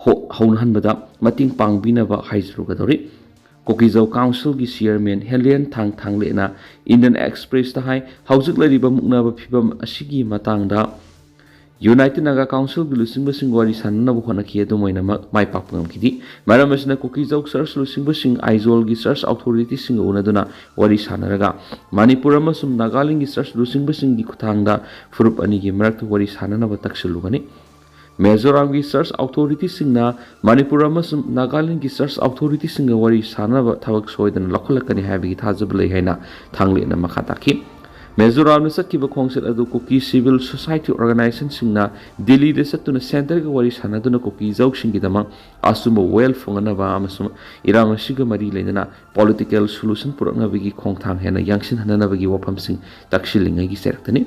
ꯍꯣ-, ꯍꯧꯅꯍꯟꯕꯗ ꯃꯇꯦꯡ ꯄꯥꯡꯕꯤꯅꯕ ꯍꯥꯏꯖꯔꯨꯒꯗꯧꯔꯤ꯫ ꯀꯨꯀꯤꯖꯧ ꯀꯥꯎꯟꯁꯤꯜꯒꯤ ꯆꯤꯌꯔꯃꯦꯟ ꯍꯦꯂꯦꯟ ꯊꯥꯡ ꯊꯥꯡꯂꯦꯅ ꯏꯟꯗꯤꯌꯟ ꯑꯦꯛꯁꯄ꯭ꯔꯦꯁꯇ ꯍꯥꯏ, ꯍꯧꯖꯤꯛ ꯂꯩꯔꯤꯕ ꯃꯨꯛꯅꯕ ꯐꯤꯕꯝ ꯑꯁꯤꯒꯤ ꯃꯇꯥꯡꯗ ꯌꯨꯅꯥꯏꯇꯦꯗ ꯅꯥꯒꯥ ꯀꯥꯎꯟꯁꯤꯜꯒꯤ ꯂꯨꯆꯤꯡꯕꯁꯤꯡ ꯋꯥꯔꯤ ꯁꯥꯟꯅꯅꯕ ꯍꯣꯠꯅꯈꯤ, ꯑꯗꯨꯝ ꯑꯣꯏꯅꯃꯛ ꯃꯥꯏ ꯄꯥꯛꯄ ꯉꯝꯈꯤꯗꯦ꯫ ꯃꯔꯝ ꯑꯁꯤꯅ ꯀꯨꯀꯤꯖꯧ ꯆꯔꯆ ꯂꯨꯆꯤꯡꯕꯁꯤꯡ ꯑꯥꯏꯖꯣꯜꯒꯤ ꯆꯔꯆ ꯑꯣꯊꯣꯔꯤꯇꯤꯁꯤꯡꯒ ꯎꯅꯗꯨꯅ ꯋꯥꯔꯤ ꯁꯥꯟꯅꯔꯒ ꯃꯅꯤꯄꯨꯔ ꯑꯃꯁꯨꯡ ꯅꯥꯒꯥꯂꯦꯟꯒꯤ ꯆꯔꯆ ꯂꯨꯆꯤꯡꯕꯁꯤꯡꯒꯤ ꯈꯨꯠꯊꯥꯡꯗ ꯐꯨꯔꯨꯞ ꯑꯅꯤꯒꯤ ꯃꯔꯛꯇ ꯋꯥꯔꯤ ꯁꯥꯟꯅꯅꯕ ꯇꯛꯁꯤꯜꯂꯨꯒꯅꯤ꯫ ꯃꯤꯖꯣꯔꯥꯝꯒꯤ ꯆꯔꯆ ꯑꯣꯊꯣꯔꯤꯇꯤꯁꯤꯡꯅ ꯃꯅꯤꯄꯨꯔ ꯑꯃꯁꯨꯡ ꯅꯥꯒꯥꯂꯦꯟꯒꯤ ꯆꯔꯆ ꯑꯣꯊꯣꯔꯤꯇꯤꯁꯤꯡꯒ ꯋꯥꯔꯤ ꯁꯥꯟꯅꯕ ꯊꯕꯛ ꯁꯣꯏꯗꯅ ꯂꯧꯈꯠꯂꯛꯀꯅꯤ ꯍꯥꯏꯕꯒꯤ ꯊꯥꯖꯕ ꯂꯩ ꯍꯥꯏꯅ ꯊꯥꯡꯂꯦꯟꯅ ꯃꯈꯥ ꯇꯥꯈꯤ꯫ ꯃꯤꯖꯣꯔꯥꯝꯗ ꯆꯠꯈꯤꯕ ꯈꯣꯡꯆꯠ ꯑꯗꯨ ꯀꯨꯀꯤ ꯁꯤꯚꯤꯜ ꯁꯣꯁꯥꯏꯇꯤ ꯑꯣꯔꯒꯅꯥꯏꯖꯦꯁꯟꯁꯤꯡꯅ ꯗꯤꯜꯂꯤꯗ ꯆꯠꯇꯨꯅ ꯁꯦꯟꯇꯔꯒ ꯋꯥꯔꯤ ꯁꯥꯟꯅꯗꯨꯅ ꯀꯨꯀꯤꯖꯧꯁꯤꯡꯒꯤꯗꯃꯛ ꯑꯆꯨꯝꯕ ꯋꯥꯌꯦꯜ ꯐꯪꯅꯅꯕ ꯑꯃꯁꯨꯡ ꯏꯔꯥꯡ ꯑꯁꯤꯒ ꯃꯔꯤ ꯂꯩꯅꯅ ꯄꯣꯂꯤꯇꯤꯀꯦꯜ ꯁꯣꯂꯨꯁꯟ ꯄꯨꯔꯛꯅꯕꯒꯤ ꯈꯣꯡꯊꯥꯡ ꯍꯦꯟꯅ ꯌꯥꯡꯁꯤꯟꯍꯟꯅꯅꯕꯒꯤ ꯋꯥꯐꯝꯁꯤꯡ ꯇꯛꯁꯤꯜꯂꯤꯉꯩꯒꯤ ꯆꯩꯔꯛꯇꯅꯤ꯫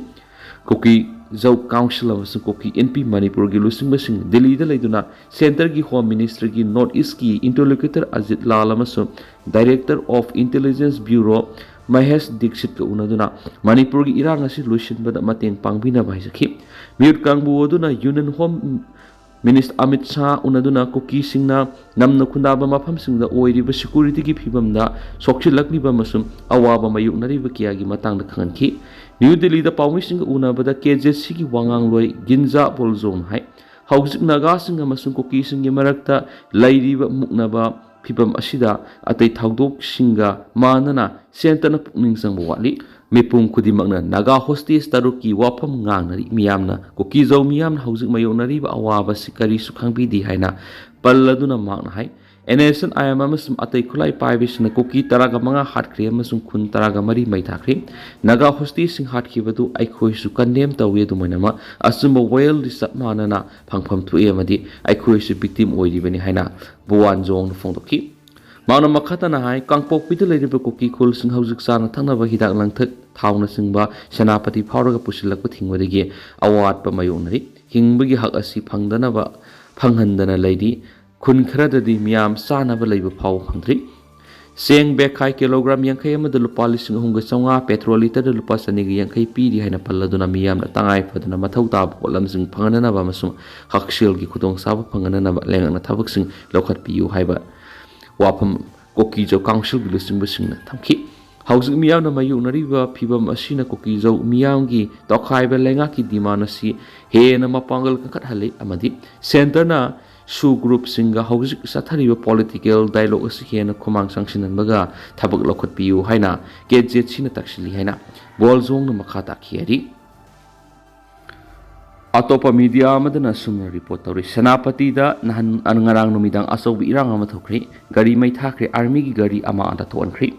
ꯀꯨꯀꯤꯖꯧ ꯀꯥꯎꯟꯁꯤꯜ ꯑꯃꯁꯨꯡ ꯀꯨꯀꯤ ꯏꯟꯄꯤ ꯃꯅꯤꯄꯨꯔꯒꯤ ꯂꯨꯆꯤꯡꯕꯁꯤꯡ ꯗꯤꯜꯂꯤꯗ ꯂꯩꯗꯨꯅ ꯁꯦꯟꯇꯔꯒꯤ ꯍꯣꯝ ꯃꯤꯅꯤꯁꯇ꯭ꯔꯤꯒꯤ ꯅꯣꯔꯠ ꯏꯁꯀꯤ ꯏꯟꯇꯔꯂꯣꯀ꯭ꯌꯨꯇꯔ ꯑꯖꯤꯠ ꯂꯥꯜ ꯑꯃꯁꯨꯡ director of intelligence bureau Mahesh ꯗꯤꯛꯁꯤꯠꯀ ꯎꯅꯗꯨꯅ ꯃꯅꯤꯄꯨꯔꯒꯤ ꯏꯔꯥꯡ ꯑꯁꯤ ꯂꯣꯏꯁꯤꯟꯕꯗ ꯃꯇꯦꯡ ꯄꯥꯡꯕꯤꯅꯕ ꯍꯥꯏꯖꯈꯤ꯫ ꯃꯤꯍꯨꯠ ꯀꯥꯡꯕꯨ ꯑꯗꯨꯅ union home minister Amit Shah ꯎꯅꯗꯨꯅ ꯀꯨꯀꯤꯁꯤꯡꯅ ꯅꯝꯅ ꯈꯨꯟꯗꯥꯕ ꯃꯐꯝꯁꯤꯡꯗ ꯑꯣꯏꯔꯤꯕ ꯁꯦꯀ꯭ꯌꯨꯔꯤꯇꯤꯒꯤ ꯐꯤꯕꯝꯗ ꯁꯣꯛꯆꯤꯜꯂꯛꯂꯤꯕ ꯑꯃꯁꯨꯡ ꯑꯋꯥꯕ ꯃꯥꯌꯣꯛꯅꯔꯤꯕ ꯀꯌꯥꯒꯤ ꯃꯇꯥꯡꯗ ꯈꯪꯍꯟꯈꯤ꯫ ꯅ꯭ꯌꯨ ꯗꯤꯜꯂꯤꯗ ꯄꯥꯎꯃꯤꯁꯤꯡꯒ ꯎꯅꯕꯗ ꯀꯦ ꯖꯦ ꯁꯤꯒꯤ ꯋꯥꯉꯥꯡꯂꯣꯏ ꯒꯤꯟꯖꯥ ꯕꯣꯜꯖꯣꯟ ꯍꯥꯏ, ꯍꯧꯖꯤꯛ ꯅꯥꯒꯥꯁꯤꯡ ꯑꯃꯁꯨꯡ ꯀꯨꯀꯤꯁꯤꯡꯒꯤ ꯃꯔꯛꯇ ꯂꯩꯔꯤꯕ ꯃꯨꯛꯅꯕ ꯐꯤꯕꯝ ꯑꯁꯤꯗ ꯑꯇꯩ ꯊꯧꯗꯣꯛꯁꯤꯡꯒ ꯃꯥꯟꯅꯅ ꯁꯦꯟꯇꯔꯅ ꯄꯨꯛꯅꯤꯡ ꯆꯪꯕ ꯋꯥꯠꯂꯤ꯫ ꯃꯤꯄꯨꯝ ꯈꯨꯗꯤꯡꯃꯛꯅ ꯅꯥꯒꯥ ꯍꯣꯁꯇꯦꯖ ꯇꯔꯨꯛꯀꯤ ꯋꯥꯐꯝ ꯉꯥꯡꯅꯔꯤ꯫ ꯃꯤꯌꯥꯝꯅ ꯀꯨꯀꯤ-ꯖꯧ ꯃꯤꯌꯥꯝꯅ ꯍꯧꯖꯤꯛ ꯃꯥꯌꯣꯛꯅꯔꯤꯕ ꯑꯋꯥꯕꯁꯤ ꯀꯔꯤꯁꯨ ꯈꯪꯕꯤꯗꯦ ꯍꯥꯏꯅ ꯄꯜꯂꯗꯨꯅ ꯃꯍꯥꯛꯅ ꯍꯥꯏ, "N S N I M ꯑꯃꯁꯨꯡ ꯑꯇꯩ ꯈꯨꯠꯂꯥꯏ ꯄꯥꯏꯕꯁꯤꯡꯅ ꯀꯨꯀꯤ ꯇꯔꯥꯒ ꯃꯉꯥ ꯍꯥꯠꯈ꯭ꯔꯦ ꯑꯃꯁꯨꯡ ꯈꯨꯟ ꯇꯔꯥꯒ ꯃꯔꯤ ꯃꯩ ꯊꯥꯈ꯭ꯔꯦ꯫ ꯅꯥꯒꯥ ꯍꯣꯁꯇꯦꯖꯁꯤꯡ ꯍꯥꯠꯈꯤꯕꯗꯨ ꯑꯩꯈꯣꯏꯁꯨ ꯀꯟꯗꯦꯝ ꯇꯧꯏ꯫ ꯑꯗꯨꯃꯥꯏꯅꯃꯛ ꯑꯆꯨꯝꯕ ꯋꯥꯌꯦꯜꯗꯤ ꯆꯞ ꯃꯥꯟꯅꯅ ꯐꯪꯐꯝ ꯊꯣꯛꯏ ꯑꯃꯗꯤ ꯑꯩꯈꯣꯏꯁꯨ ꯕꯤꯛꯇꯤꯝ ꯑꯣꯏꯔꯤꯕꯅꯤ" ꯍꯥꯏꯅ ꯕꯨꯋꯥꯟ ꯖꯣꯡꯅ ꯐꯣꯡꯗꯣꯛꯈꯤ꯫ ꯃꯍꯥꯛꯅ ꯃꯈꯥ ꯇꯥꯅ ꯍꯥꯏ, ꯀꯥꯡꯄꯣꯛꯄꯤꯗ ꯂꯩꯔꯤꯕ ꯀꯨꯀꯤ ꯈꯨꯜꯁꯤꯡ ꯍꯧꯖꯤꯛ ꯆꯥꯅ ꯊꯛꯅꯕ ꯍꯤꯗꯥꯛ ꯂꯥꯡꯊꯛ, ꯊꯥꯎꯅꯆꯤꯡꯕ ꯁꯦꯅꯥꯄꯇꯤ ꯐꯥꯎꯔꯒ ꯄꯨꯁꯤꯜꯂꯛꯄ ꯊꯤꯡꯕꯗꯒꯤ ꯑꯋꯥꯠꯄ ꯃꯥꯌꯣꯛꯅꯔꯤ꯫ ꯍꯤꯡꯕꯒꯤ ꯍꯛ ꯑꯁꯤ ꯐꯪꯗꯅꯕ, ꯐꯪꯍꯟꯗꯅ ꯂꯩꯔꯤ꯫ ꯈꯨꯟ ꯈꯔꯗꯗꯤ ꯃꯤꯌꯥꯝ ꯆꯥꯅꯕ ꯂꯩꯕ ꯐꯥꯎꯕ ꯐꯪꯗ꯭ꯔꯤ꯫ ꯆꯦꯡ ꯕꯦꯛꯈꯥꯏ ꯀꯤꯂꯣꯒ꯭ꯔꯥꯝ ꯌꯥꯡꯈꯩ ꯑꯃꯗ ꯂꯨꯄꯥ ꯂꯤꯁꯤꯡ ꯑꯍꯨꯝꯒ ꯆꯥꯝꯃꯉꯥ, ꯄꯦꯇ꯭ꯔꯣꯜ ꯂꯤꯇꯔꯗ ꯂꯨꯄꯥ ꯆꯅꯤꯒ ꯌꯥꯡꯈꯩ ꯄꯤꯔꯤ ꯍꯥꯏꯅ ꯄꯜꯂꯗꯨꯅ ꯃꯤꯌꯥꯝꯅ ꯇꯉꯥꯏ ꯐꯗꯅ ꯃꯊꯧ ꯇꯥꯕ ꯄꯣꯠꯂꯝꯁꯤꯡ ꯐꯪꯍꯟꯅꯅꯕ ꯑꯃꯁꯨꯡ ꯍꯛꯁꯦꯜꯒꯤ ꯈꯨꯗꯣꯡꯆꯥꯕ ꯐꯪꯍꯟꯅꯅꯕ ꯂꯩꯉꯥꯛꯅ ꯊꯕꯛꯁꯤꯡ ꯂꯧꯈꯠꯄꯤꯌꯨ ꯍꯥꯏꯕ ꯋꯥꯐꯝ ꯀꯣꯀꯤꯖꯧ ꯀꯥꯎꯟꯁꯤꯜꯒꯤ ꯂꯨꯆꯤꯡꯕꯁꯤꯡꯅ ꯊꯝꯈꯤ꯫ ꯍꯧꯖꯤꯛ ꯃꯤꯌꯥꯝꯅ ꯃꯥꯌꯣꯛꯅꯔꯤꯕ ꯐꯤꯚꯝ ꯑꯁꯤꯅ ꯀꯣꯀꯤꯖꯧ ꯃꯤꯌꯥꯝꯒꯤ ꯇꯣꯈꯥꯏꯕ ꯂꯩꯉꯥꯛꯀꯤ ꯗꯤꯃꯥꯟ ꯑꯁꯤ ꯍꯦꯟꯅ ꯃꯄꯥꯡꯒꯜ ꯀꯟꯈꯠꯍꯜꯂꯤ ꯑꯃꯗꯤ ꯁꯦꯟꯇꯔꯅ ꯁꯨ ꯒ꯭ꯔꯨꯞꯁꯤꯡꯒ ꯍꯧꯖꯤꯛ ꯆꯠꯊꯔꯤꯕ ꯄꯣꯂꯤꯇꯤꯀꯦꯜ ꯗꯥꯏꯂꯣꯒ ꯑꯁꯤ ꯍꯦꯟꯅ ꯈꯨꯃꯥꯡ ꯆꯪꯁꯤꯟꯍꯟꯕꯒ ꯊꯕꯛ ꯂꯧꯈꯠꯄꯤꯌꯨ ꯍꯥꯏꯅ ꯀꯦ ꯖꯦꯠ ꯁꯤꯅ ꯇꯛꯁꯤꯜꯂꯤ ꯍꯥꯏꯅ ꯕꯣꯜꯖꯣꯡꯅ ꯃꯈꯥ ꯇꯥꯈꯤ ꯍꯥꯏꯔꯤ꯫ ꯑꯇꯣꯞꯄ ꯃꯤꯗꯤꯌꯥ ꯑꯃꯗꯅ ꯑꯁꯨꯝꯅ ꯔꯤꯄꯣꯔꯠ ꯇꯧꯔꯤ, ꯁꯦꯅꯥꯄꯇꯤꯗ ꯅꯍꯥꯟ, ꯉꯔꯥꯡ ꯅꯨꯃꯤꯗꯥꯡ ꯑꯆꯧꯕ ꯏꯔꯥꯡ ꯑꯃ ꯊꯣꯛꯈ꯭ꯔꯦ꯫ ꯒꯥꯔꯤ ꯃꯩ ꯊꯥꯈ꯭ꯔꯦ, ꯑꯥꯔꯃꯤꯒꯤ ꯒꯥꯔꯤ ꯑꯃ ꯑꯥꯗ ꯊꯣꯛꯍꯟꯈ꯭ꯔꯦ꯫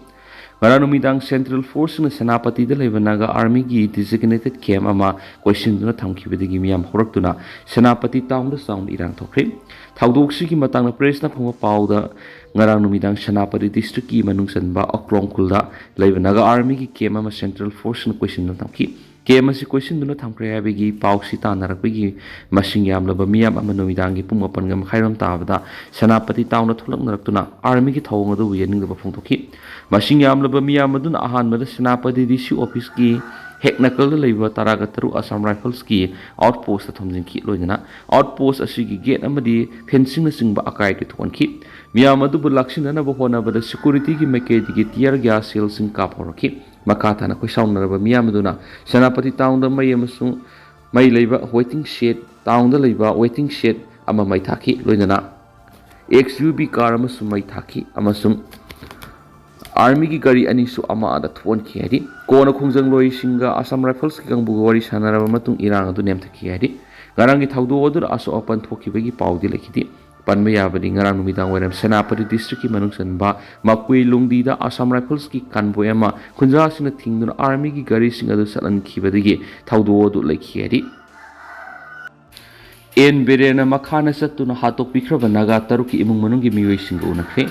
ꯉꯔꯥꯡ ꯅꯨꯃꯤꯗꯥꯡ ꯁꯦꯟꯇ꯭ꯔꯦꯜ ꯐꯣꯔꯁꯁꯤꯡꯅ ꯁꯦꯅꯥꯄꯇꯤꯗ ꯂꯩꯕ ꯅꯥꯒꯥ ꯑꯥꯔꯃꯤꯒꯤ ꯗꯤꯖꯤꯒꯅꯦꯇꯦꯗ ꯀꯦꯝ ꯑꯃ ꯀꯣꯏꯁꯤꯟꯗꯨꯅ ꯊꯝꯈꯤꯕꯗꯒꯤ ꯃꯤꯌꯥꯝ ꯍꯧꯔꯛꯇꯨꯅ ꯁꯦꯅꯥꯄꯇꯤ ꯇꯥꯎꯟꯗ ꯆꯥꯎꯅ ꯏꯔꯥꯡ ꯊꯣꯛꯈ꯭ꯔꯦ꯫ ꯊꯧꯗꯣꯛꯁꯤꯒꯤ ꯃꯇꯥꯡꯗ ꯄ꯭ꯔꯦꯁꯅ ꯐꯪꯕ ꯄꯥꯎꯗ ꯉꯔꯥꯡ ꯅꯨꯃꯤꯗꯥꯡ ꯁꯦꯅꯥꯄꯇꯤ ꯗꯤꯁꯇ꯭ꯔꯤꯛꯀꯤ ꯃꯅꯨꯡ ꯆꯟꯕ ꯑꯀ꯭ꯔꯣꯡ ꯈꯨꯜꯗ ꯂꯩꯕ ꯅꯥꯒꯥ ꯑꯥꯔꯃꯤꯒꯤ ꯀꯦꯝ ꯑꯃ ꯁꯦꯟꯇ꯭ꯔꯦꯜ ꯐꯣꯔꯁꯅ ꯀꯣꯏꯁꯤꯟꯗꯨꯅ ꯊꯝꯈꯤ꯫ ꯀꯦꯝ ꯑꯁꯤ ꯀꯣꯏꯁꯤꯟꯗꯨꯅ ꯊꯝꯈ꯭ꯔꯦ ꯍꯥꯏꯕꯒꯤ ꯄꯥꯎꯁꯤ ꯇꯥꯟꯅꯔꯛꯄꯒꯤ ꯃꯁꯤꯡ ꯌꯥꯝꯂꯕ ꯃꯤꯌꯥꯝ ꯑꯃ ꯅꯨꯃꯤꯗꯥꯡꯒꯤ ꯄꯨꯡ ꯃꯥꯄꯟꯒ ꯃꯈꯥꯏꯔꯣꯝ ꯇꯥꯕꯗ ꯁꯦꯅꯥꯄꯇꯤ ꯇꯥꯎꯟꯗ ꯊꯣꯛꯂꯛꯅꯔꯛꯇꯨꯅ ꯑꯥꯔꯃꯤꯒꯤ ꯊꯧꯑꯣꯡ ꯑꯗꯨꯕꯨ ꯌꯦꯡꯅꯤꯡꯗꯕ ꯐꯣꯡꯗꯣꯛꯈꯤ꯫ ꯃꯁꯤꯡ ꯌꯥꯝꯂꯕ ꯃꯤꯌꯥꯝ ꯑꯗꯨꯅ ꯑꯍꯥꯟꯕꯗ ꯁꯦꯅꯥꯄꯇꯤ ꯗꯤ ꯁꯤ ꯑꯣꯐꯤꯁꯀꯤ ꯍꯦꯛ ꯅꯥꯀꯜꯗ ꯂꯩꯕ ꯇꯔꯥꯒ ꯇꯔꯨꯛ ꯑꯁꯥꯝ ꯔꯥꯏꯐꯜꯁꯀꯤ ꯑꯥꯎꯠꯄꯣꯁꯇ ꯊꯣꯝꯖꯤꯟꯈꯤ꯫ ꯂꯣꯏꯅꯅ ꯑꯥꯎꯠꯄꯣꯁ ꯑꯁꯤꯒꯤ ꯒꯦꯠ ꯑꯃꯗꯤ ꯐꯦꯟꯁꯤꯡꯅꯆꯤꯡꯕ ꯑꯀꯥꯏꯕ ꯊꯣꯛꯍꯟꯈꯤ꯫ ꯃꯤꯌꯥꯝ ꯑꯗꯨꯕꯨ ꯂꯥꯛꯁꯤꯟꯅꯅꯕ ꯍꯣꯠꯅꯕꯗ ꯁꯦꯀ꯭ꯌꯨꯔꯤꯇꯤꯒꯤ ꯃꯥꯏꯀꯩꯗꯒꯤ ꯇꯤꯌꯔ ꯒ꯭ꯌꯥꯁ ꯁꯦꯜꯁꯤꯡ ꯀꯥꯞꯍꯧꯔꯛꯈꯤ꯫ ꯃꯈꯥ ꯇꯥꯅ ꯈꯣꯏꯁꯥꯎꯅꯔꯕ ꯃꯤꯌꯥꯝ ꯑꯗꯨꯅ ꯁꯦꯅꯥꯄꯇꯤ ꯇꯥꯎꯟꯗ ꯃꯩ ꯑꯃꯁꯨꯡ ꯃꯩ ꯂꯩꯕ ꯋꯦꯇꯤꯡ ꯁꯦꯠ, ꯇꯥꯎꯟꯗ ꯂꯩꯕ ꯋꯦꯇꯤꯡ ꯁꯦꯠ ꯑꯃ ꯃꯩ ꯊꯥꯈꯤ꯫ ꯂꯣꯏꯅꯅ ꯑꯦꯛꯁ ꯌꯨ ꯕꯤ ꯀꯥꯔ ꯑꯃꯁꯨ ꯃꯩ ꯊꯥꯈꯤ ꯑꯃꯁꯨꯡ ꯑꯥꯔꯃꯤꯒꯤ ꯒꯥꯔꯤ ꯑꯅꯤꯁꯨ ꯑꯃ ꯑꯗ ꯊꯣꯛꯍꯟꯈꯤ ꯍꯥꯏꯔꯤ꯫ ꯀꯣꯟꯅ ꯈꯣꯡꯖꯪꯂꯣꯏꯁꯤꯡꯒ ꯑꯁꯥꯝ ꯔꯥꯏꯐꯜꯁꯀꯤ ꯀꯥꯡꯕꯨꯒ ꯋꯥꯔꯤ ꯁꯥꯟꯅꯔꯕ ꯃꯇꯨꯡ ꯏꯔꯥꯡ ꯑꯗꯨ ꯅꯦꯝꯊꯈꯤ ꯍꯥꯏꯔꯤ꯫ ꯉꯔꯥꯡꯒꯤ ꯊꯧꯗꯣꯛ ꯑꯗꯨꯗ ꯑꯁꯣꯛ ꯑꯄꯟ ꯊꯣꯛꯈꯤꯕꯒꯤ ꯄꯥꯎꯗꯤ ꯂꯩꯈꯤꯗꯦ꯫ ꯄꯟꯕ ꯌꯥꯕꯗꯤ ꯉꯔꯥꯡ ꯅꯨꯃꯤꯗꯥꯡ ꯋꯥꯏꯔꯝ ꯁꯦꯅꯥꯄꯇꯤ ꯗꯤꯁꯇ꯭ꯔꯤꯛꯀꯤ ꯃꯅꯨꯡ ꯆꯟꯕ ꯃꯀꯨꯏ ꯂꯨꯡꯗꯤꯗ ꯑꯁꯥꯝ ꯔꯥꯏꯐꯜꯁꯀꯤ ꯀꯟꯚꯣꯏ ꯑꯃ ꯈꯨꯟꯖꯥꯁꯤꯡꯅ ꯊꯤꯡꯗꯨꯅ ꯑꯥꯔꯃꯤꯒꯤ ꯒꯥꯔꯤꯁꯤꯡ ꯑꯗꯨ ꯆꯠꯍꯟꯈꯤꯕꯗꯒꯤ ꯊꯧꯗꯣꯛ ꯑꯗꯨ ꯂꯩꯈꯤ ꯍꯥꯏꯔꯤ꯫ ꯑꯦꯟ ꯕꯤꯔꯦꯟꯅ ꯃꯈꯥꯅ ꯆꯠꯇꯨꯅ ꯍꯥꯠꯇꯣꯛꯄꯤꯈ꯭ꯔꯕ ꯅꯥꯒꯥ ꯇꯔꯨꯛꯀꯤ ꯏꯃꯨꯡ ꯃꯅꯨꯡꯒꯤ ꯃꯤꯑꯣꯏꯁꯤꯡꯒ ꯎꯅꯈ꯭ꯔꯦ꯫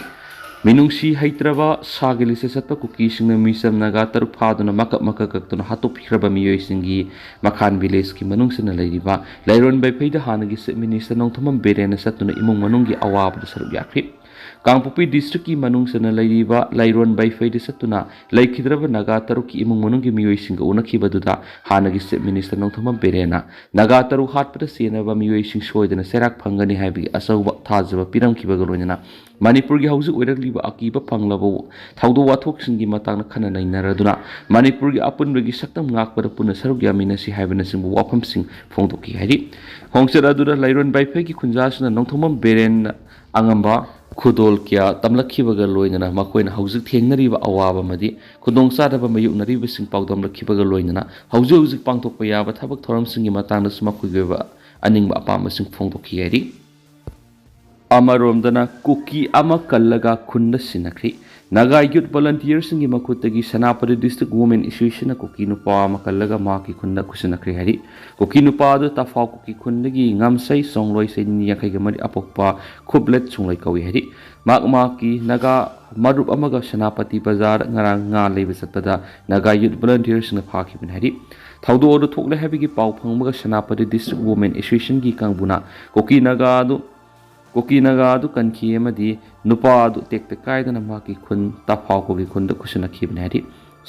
ꯃꯤꯅꯨꯡꯁꯤ ꯍꯩꯇ꯭ꯔꯕ ꯁꯥꯒꯤ ꯂꯤꯆꯠ ꯆꯠꯄ ꯀꯨꯀꯤꯁꯤꯡꯅ ꯃꯤꯆꯝ ꯅꯥꯒꯥ ꯇꯔꯨꯛ ꯐꯥꯗꯨꯅ ꯃꯀꯛ ꯃꯀꯛ ꯀꯛꯇꯨꯅ ꯍꯥꯠꯇꯣꯛꯄꯤꯈ꯭ꯔꯕ ꯃꯤꯑꯣꯏꯁꯤꯡꯒꯤ ꯃꯈꯥꯟ ꯚꯤꯂꯦꯖꯀꯤ ꯃꯅꯨꯡ ꯆꯟꯅ ꯂꯩꯔꯤꯕ ꯂꯩꯔꯣꯟ ꯕꯩꯐꯩꯗ ꯍꯥꯟꯅꯒꯤ ꯆꯤꯐ ꯃꯤꯅꯤꯁꯇꯔ ꯅꯣꯡꯊꯣꯝꯕꯝ ꯕꯤꯔꯦꯟꯅ ꯆꯠꯇꯨꯅ ꯏꯃꯨꯡ ꯃꯅꯨꯡꯒꯤ ꯑꯋꯥꯕꯗ ꯁꯔꯨꯛ ꯌꯥꯈ꯭ꯔꯤ꯫ ꯀꯥꯡꯄꯣꯛꯄꯤ ꯗꯤꯁꯇ꯭ꯔꯤꯛꯀꯤ ꯃꯅꯨꯡ ꯆꯟꯅ ꯂꯩꯔꯤꯕ ꯂꯩꯔꯣꯟ ꯕꯩꯐꯩꯗ ꯆꯠꯇꯨꯅ ꯂꯩꯈꯤꯗ꯭ꯔꯕ ꯅꯥꯒꯥ ꯇꯔꯨꯛꯀꯤ ꯏꯃꯨꯡ ꯃꯅꯨꯡꯒꯤ ꯃꯤꯑꯣꯏꯁꯤꯡꯒ ꯎꯅꯈꯤꯕꯗꯨꯗ ꯍꯥꯟꯅꯒꯤ ꯆꯤꯐ ꯃꯤꯅꯤꯁꯇꯔ ꯅꯣꯡꯊꯣꯝꯕꯝ ꯕꯤꯔꯦꯟꯅ ꯅꯥꯒꯥ ꯇꯔꯨꯛ ꯍꯥꯠꯄꯗ ꯆꯦꯟꯅꯕ ꯃꯤꯑꯣꯏꯁꯤꯡ ꯁꯣꯏꯗꯅ ꯆꯩꯔꯥꯛ ꯐꯪꯒꯅꯤ ꯍꯥꯏꯕꯒꯤ ꯑꯆꯧꯕ ꯊꯥꯖꯕ ꯄꯤꯔꯝꯈꯤꯕꯒ ꯂꯣꯏꯅꯅ ꯃꯅꯤꯄꯨꯔꯒꯤ ꯍꯧꯖꯤꯛ ꯑꯣꯏꯔꯛꯂꯤꯕ ꯑꯀꯤꯕ ꯐꯪꯂꯕ ꯊꯧꯗꯣꯛ ꯋꯥꯊꯣꯛꯁꯤꯡꯒꯤ ꯃꯇꯥꯡꯗ ꯈꯟꯅ ꯅꯩꯅꯔꯗꯨꯅ ꯃꯅꯤꯄꯨꯔꯒꯤ ꯑꯄꯨꯟꯕꯒꯤ ꯁꯛꯇꯝ ꯉꯥꯛꯄꯗ ꯄꯨꯟꯅ ꯁꯔꯨꯛ ꯌꯥꯃꯤꯟꯅꯁꯤ ꯍꯥꯏꯕꯅꯆꯤꯡꯕ ꯋꯥꯐꯝꯁꯤꯡ ꯐꯣꯡꯗꯣꯛꯈꯤ ꯍꯥꯏꯔꯤ꯫ ꯈꯣꯡꯆꯠ ꯑꯗꯨꯗ ꯂꯩꯔꯣꯟ ꯕꯩꯐꯩꯒꯤ ꯈꯨꯟꯖꯥꯁꯤꯡꯅ ꯅꯣꯡꯊꯣꯝꯕꯝ ꯕꯤꯔꯦꯟ ꯑꯉꯝꯕ ꯈꯨꯗꯣꯜ ꯀꯌꯥ ꯇꯝꯂꯛꯈꯤꯕꯒ ꯂꯣꯏꯅꯅ ꯃꯈꯣꯏꯅ ꯍꯧꯖꯤꯛ ꯊꯦꯡꯅꯔꯤꯕ ꯑꯋꯥꯕ ꯑꯃꯗꯤ ꯈꯨꯗꯣꯡꯆꯥꯗꯕ ꯃꯥꯌꯣꯛꯅꯔꯤꯕꯁꯤꯡ ꯄꯥꯎꯗꯝꯂꯛꯈꯤꯕꯒ ꯂꯣꯏꯅꯅ ꯍꯧꯖꯤꯛ ꯍꯧꯖꯤꯛ ꯄꯥꯡꯊꯣꯛꯄ ꯌꯥꯕ ꯊꯕꯛ ꯊꯧꯔꯝꯁꯤꯡꯒꯤ ꯃꯇꯥꯡꯗꯁꯨ ꯃꯈꯣꯏꯒꯤ ꯑꯣꯏꯕ ꯑꯅꯤꯡꯕ ꯑꯄꯥꯝꯕꯁꯤꯡ ꯐꯣꯡꯗꯣꯛꯈꯤ ꯍꯥꯏꯔꯤ꯫ ꯑꯃꯔꯣꯝꯗꯅ ꯀꯨꯀꯤ ꯑꯃ ꯀꯜꯂꯒ ꯈꯨꯟꯗ ꯁꯤꯟꯅꯈ꯭ꯔꯤ꯫ ꯅꯥꯒꯥ ꯌꯨꯠ ꯚꯣꯂꯟꯇꯤꯌꯔꯁꯤꯡꯒꯤ ꯃꯈꯨꯠꯇꯒꯤ ꯁꯦꯅꯥꯄꯇꯤ ꯗꯤꯁꯇ꯭ꯔꯤꯛ ꯋꯨꯃꯦꯟ ꯑꯦꯁꯣꯁꯤꯌꯦꯁꯟꯅ ꯀꯨꯀꯤ ꯅꯨꯄꯥ ꯑꯃ ꯀꯜꯂꯒ ꯃꯍꯥꯛꯀꯤ ꯈꯨꯟꯗ ꯈꯨꯠꯁꯤꯟꯅꯈ꯭ꯔꯦ ꯍꯥꯏꯔꯤ꯫ ꯀꯨꯀꯤ ꯅꯨꯄꯥ ꯑꯗꯨ ꯇꯐꯥꯎ ꯀꯨꯀꯤ ꯈꯨꯟꯗꯒꯤ ꯉꯝꯁꯩ ꯁꯣꯡꯂꯣꯏ ꯆꯍꯤ ꯌꯥꯡꯈꯩꯒ ꯃꯔꯤ ꯑꯄꯣꯛꯄ ꯈꯨꯕ꯭ꯂꯦꯠ ꯁꯣꯡꯂꯣꯏ ꯀꯧꯏ ꯍꯥꯏꯔꯤ꯫ ꯃꯍꯥꯛ ꯃꯍꯥꯛꯀꯤ ꯅꯥꯒꯥ ꯃꯔꯨꯞ ꯑꯃꯒ ꯁꯦꯅꯥꯄꯇꯤ ꯕꯖꯥꯔ ꯉꯔꯥꯡ ꯉꯥ ꯂꯩꯕ ꯆꯠꯄꯗ ꯅꯥꯒꯥ ꯌꯨꯠ ꯚꯣꯂꯟꯇꯤꯌꯔꯁꯤꯡꯅ ꯐꯥꯈꯤꯕꯅꯤ ꯍꯥꯏꯔꯤ꯫ ꯊꯧꯗꯣꯛ ꯑꯗꯨ ꯊꯣꯛꯂꯦ ꯍꯥꯏꯕꯒꯤ ꯄꯥꯎ ꯐꯪꯕꯒ ꯁꯦꯅꯥꯄꯇꯤ ꯗꯤꯁꯇ꯭ꯔꯤꯛ ꯋꯨꯃꯦꯟ ꯑꯦꯁꯣꯁꯤꯌꯦꯁꯟꯒꯤ ꯀꯥꯡꯕꯨꯅ ꯀꯨꯀꯤ ꯅꯥꯒꯥ ꯑꯗꯨ ꯀꯨꯀꯤ ꯅꯥꯒꯥ ꯑꯗꯨ ꯀꯟꯈꯤ ꯑꯃꯗꯤ ꯅꯨꯄꯥ ꯑꯗꯨ ꯇꯦꯛꯇ ꯀꯥꯏꯗꯅ ꯃꯍꯥꯛꯀꯤ ꯈꯨꯟ ꯇꯐꯥꯎ ꯀꯨꯀꯤ ꯈꯨꯟꯗ ꯈꯨꯠꯁꯤꯟꯅꯈꯤꯕꯅꯤ ꯍꯥꯏꯔꯤ꯫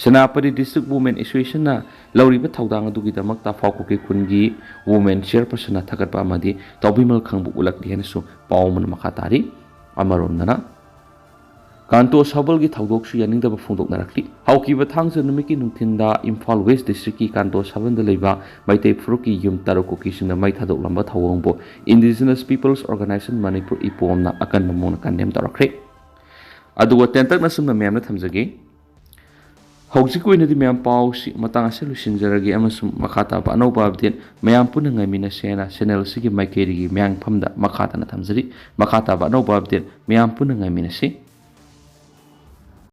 ꯁꯦꯅꯥꯄꯇꯤ ꯗꯤꯁꯇ꯭ꯔꯤꯛ ꯋꯨꯃꯦꯟ ꯑꯦꯁꯣꯁꯤꯌꯦꯁꯟꯅ ꯂꯧꯔꯤꯕ ꯊꯧꯗꯥꯡ ꯑꯗꯨꯒꯤꯗꯃꯛ ꯇꯐꯥꯎ ꯀꯨꯀꯤ ꯈꯨꯟꯒꯤ ꯋꯨꯃꯦꯟ ꯆꯤꯌꯔꯄꯔꯁꯟꯅ ꯊꯥꯒꯠꯄ ꯑꯃꯗꯤ ꯇꯧꯕꯤꯃꯜ ꯈꯪꯕ ꯎꯠꯂꯛꯂꯤ ꯍꯥꯏꯅꯁꯨ ꯄꯥꯎ ꯑꯃꯅ ꯃꯈꯥ ꯇꯥꯔꯤ꯫ ꯑꯃꯔꯣꯝꯗꯅ ꯀꯥꯟꯇꯣ ꯁꯕꯜꯒꯤ ꯊꯧꯗꯣꯛꯁꯨ ꯌꯥꯅꯤꯡꯗꯕ ꯐꯣꯡꯗꯣꯛꯅꯔꯛꯂꯤ꯫ ꯍꯧꯈꯤꯕ ꯊꯥꯡꯖ ꯅꯨꯃꯤꯠꯀꯤ ꯅꯨꯡꯊꯤꯟꯗ ꯏꯝꯐꯥꯜ ꯋꯦꯁ ꯗꯤꯁꯇ꯭ꯔꯤꯛꯀꯤ ꯀꯥꯟꯇꯣ ꯁꯕꯜꯗ ꯂꯩꯕ ꯃꯩꯇꯩ ꯐꯨꯔꯨꯞꯀꯤ ꯌꯨꯝ ꯇꯔꯨꯛ ꯀꯨꯀꯤꯁꯤꯡꯅ ꯃꯩ ꯊꯥꯗꯣꯛꯂꯝꯕ ꯊꯧꯑꯣꯡꯕꯨ ꯏꯟꯗꯤꯖꯤꯅꯁ ꯄꯤꯄꯜꯁ ꯑꯣꯔꯒꯅꯥꯏꯖꯦꯁꯟ ꯃꯅꯤꯄꯨꯔ, ꯏꯄꯣꯝꯅ ꯑꯀꯟꯕ ꯃꯑꯣꯡꯗ ꯀꯟꯗꯦꯝ ꯇꯧꯔꯛꯈ꯭ꯔꯦ꯫ ꯑꯗꯨꯒ ꯇꯦꯟꯇꯛꯅ ꯁꯨꯝꯅ ꯃꯌꯥꯝꯅ ꯊꯝꯖꯒꯦ꯫ ꯍꯧꯖꯤꯛꯀꯤ ꯑꯣꯏꯅꯗꯤ ꯃꯌꯥꯝ ꯄꯥꯎꯁꯤ ꯃꯇꯥꯡ ꯑꯁꯤꯗ ꯂꯣꯏꯁꯤꯟꯖꯔꯒꯦ, ꯑꯃꯁꯨꯡ ꯃꯈꯥ ꯇꯥꯕ ꯑꯅꯧꯕ update ꯃꯌꯥꯝ ꯄꯨꯟꯅ ꯉꯥꯏꯃꯤꯟꯅꯁꯦꯅ channel ꯑꯁꯤꯒꯤ ꯃꯥꯏꯀꯩꯗꯒꯤ ꯃꯌꯥꯝꯐꯝꯗ ꯃꯈꯥ ꯇꯥꯅ ꯊꯝꯖꯔꯤ꯫ ꯃꯈꯥ ꯇꯥꯕ ꯑꯅꯧꯕ update ꯃꯌꯥꯝ ꯄꯨꯟꯅ ꯉꯥꯏꯃꯤꯟꯅꯁꯤ꯫